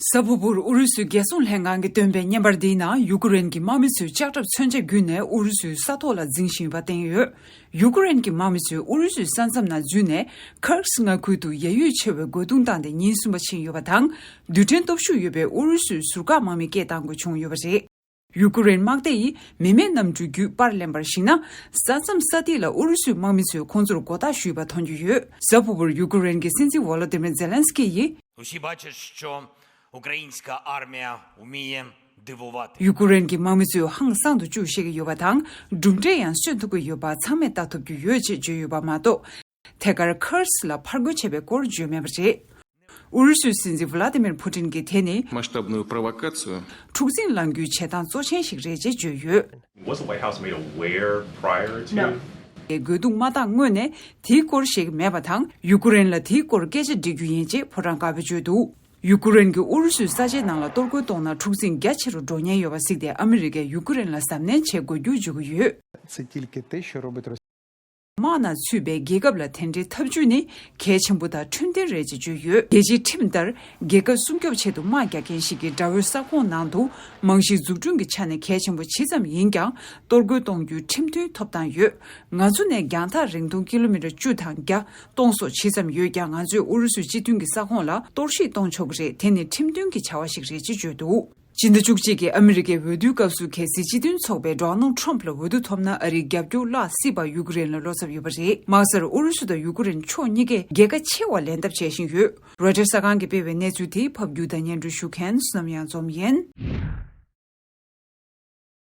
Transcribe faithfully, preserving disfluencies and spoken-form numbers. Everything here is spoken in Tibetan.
གཟའ་ཕུར་བུར་ཨུ་རུ་སུའི་རྒྱལ་སྲུང་ལྷན་ཁང་གིས་བཏོན་པའི་བརྙན་པར་འདིའི་ནང་ཡུ་ཀེ་རེན་གྱི་དམག་མི་ཚོས་ལྕགས་ཁྲབ་མཚོན་ཆ་བརྒྱུད་ནས་ཨུ་རུ་སུའི་ས་ཐོག་ལ་འཛིང་བཞིན་ཡོད་པ་བསྟན་ཡོད། ཡུ་ཀེ་རེན་གྱི་དམག་མི་ཚོས་ཨུ་རུ་སུའི་ས་མཚམས་ནང་འཛུལ་ནས་ཁར་སི་མངའ་ཁུལ་དུ་ཡ་ཡུས་ཆེ་བའི་རྒོལ་རྡུང་བཏང་སྟེ་ཉིན་གསུམ་པ་ཕྱིན་ཡོད་པ་དང་། རྡུལ་ཕྲན་སྟོབས་ཤུགས་ཡོད་པའི་ཨུ་རུ་སུའི་ཟུར་བཀག་དམག་མི་སྐད་བཏང་དགོས་བྱུང་ཡོད་པ་རེད། ཡུ་ཀེ་རེན་དམག་སྡེ་ཡིས་མི་མེད་གནམ་གྲུ་བརྒྱུད་པར་ལེན་པར་གཞིགས་ན། ས་མཚམས་ས་ཐིག་ལ་ཨུ་རུ་སུའི་དམག་མི་ཚོས་ཁོང་ཚོར་མགོ་བཏགས་ཞུས་པ་མཐོང་རྒྱུ་ཡོད། གཟའ་ཕུར་བུར་ཡུ་ཀེ་རེན་གྱི་སྲིད་འཛིན་ཝོ་ལོ་ཏི་མིར་ཛེ་ལན་སི་ཀི་ཡིས། Усі бачать, що українська армія вміє дивувати. ཡུ་ཀེ་རེན་གྱི་དམག་མི་ཚོས་ཧང་སང་དུ་བཅུག་ཤེས་ཀྱི་ཡོད་པ་དང་། གྲུབ་འབྲས་ཡང་སོན་ཐུབ་ཀྱི་ཡོད་པ་ཚང་མས་ལྟ་ཐུབ་ཀྱི་ཡོད་ཅེས་བརྗོད་ཡོད་པ་མ་གཏོགས། ཐད་ཀར་ཁར་སི་ལ་ཕར་རྒོལ་བྱས་པའི་སྐོར་བརྗོད་མེད་པ་རེད། ཨུ་རུ་སུའི་སྲིད་འཛིན་ཝ་ལ་ཏི་མིར་ཕུ་ཏིན་གྱིས་དེ་ནི་масштабную провокацию. འཁྲུག་འཛིང་བསླང་རྒྱུའི་བྱེད་སྟངས་གཙོ་ཆེན་ཞིག་རེད་ཅེས་བརྗོད་ཡོད། Was the White House made aware prior to? No. རྒོལ་རྡུང་མ་བཏང་སྔོན་ནས་དེའི་སྐོར་ཤེས་ཀྱི་མེད་པ་དང་། ཡུ་ཀེ་རེན་ལ་དེའི་སྐོར་སྐད་ཆ་འདྲི་རྒྱུ་ཡིན་ཅེས་ཕོ་བྲང་དཀར་པོས་བརྗོད་འདུག་ཡུ་ཀེ་རེན་གྱིས་ཨུ་རུ་སུའི་ས་ཆའི་ནང་ལ་གཏོར་རྒོལ་གཏོང་ན་འཁྲུག་འཛིང་རྒྱ་ཆེ་རུ་འགྲོ་ཉེན་ཡོད་པ་གཟིགས་ཏེ། ཨ་མི་རི་ཀས་ཡུ་ཀེ་རེན་ལ་གཟབ་ནན་བྱེད་དགོས་རྒྱུ་བརྗོད་ཀྱི་ཡོད། Це тільки те, що робить Росія. དམག་ནང་ཚུད་པའི་རྒྱལ་ཁབ་ལ་དེ་འདྲའི་ཐབས་ཇུས་ནི་གལ་ཆེན་པོ་དང་འཕྲོད་བསྟེན་རེད་ཅེས་བརྗོད་ཡོད། རྒྱལ་སྤྱིའི་ཁྲིམས་ལྟར། རྒྱལ་ཁབ་སྲུང་སྐྱོབ་ཆེད་དུ་དམག་རྒྱག་མཁན་ཞིག་གིས་དགྲ་བོའི་ས་ཁོངས་ནང་དུ་རྨང་གཞི་འཛུགས་སྐྲུན་གྱི་ཆ་ནས་གལ་ཆེན་པོ་ཇི་ཙམ་ཡིན་ཀྱང་གཏོར་རྒོལ་གཏོང་རྒྱུའི་ཁྲིམས་མཐུན་ཐོབ་ཐང་ཡོད། ང་ཚོ་ནས་རྒྱང་ཐག་རིང་ཐུང་ཀི་ལོ་མི་ཊར་བཅུ་དང་བརྒྱ་སྟོང་སོགས་ཇི་ཙམ་ཡོད་ཀྱང་། ང་ཚོས་ཨུ་རུ་སུའི་སྤྱི་མཐུན་གྱི་ས་ཁོངས་ལ་གཏོར་བཤིག་གཏོང་ཆོག་གི་རེད། དེ་ནི་ཁྲིམས་མཐུན་གྱི་བྱ་བ་ཞིག་རེད་ཅེས་བརྗོད་འདུག་སྤྱི་ཟླ་བཅུ་གཅིག་གི་ཨ་མི་རི་ཀའི་འོས་བསྡུའི་སྐབས་སུ་གལ་སྲིད་སྤྱི་མཐུན་ཚོགས་པས་ཌོ་ནལ་ཊམ་ལ་འོས་བསྡུ་ཐོབ་ན། ཨ་རིའི་རྒྱབ་སྐྱོར་བརླག་སྲིད་པ་ཡུ་ཀེ་རེན་ལ་བློ་འཚབ་ཡོད་པ་རེད། དམག་སར་ཨུ་རུ་སུ་དང་ཡུ་ཀེ་རེན་ཕྱོགས་གཉིས་ཀས་རྒྱལ་ཁ་ཆེ་བ་ལེན་ཐབས་བྱེད་བཞིན་ཡོད། རོའི་ཊར་གསར་ཁང་གིས་སྤེལ་བའི་གནས་ཚུལ་དེའི་ཕབ་སྒྱུར་དང་སྙན་སྒྲོན་ཞུ་མཁན་བསོད་ནམས་གཡང་འཛོམས་ཡིན།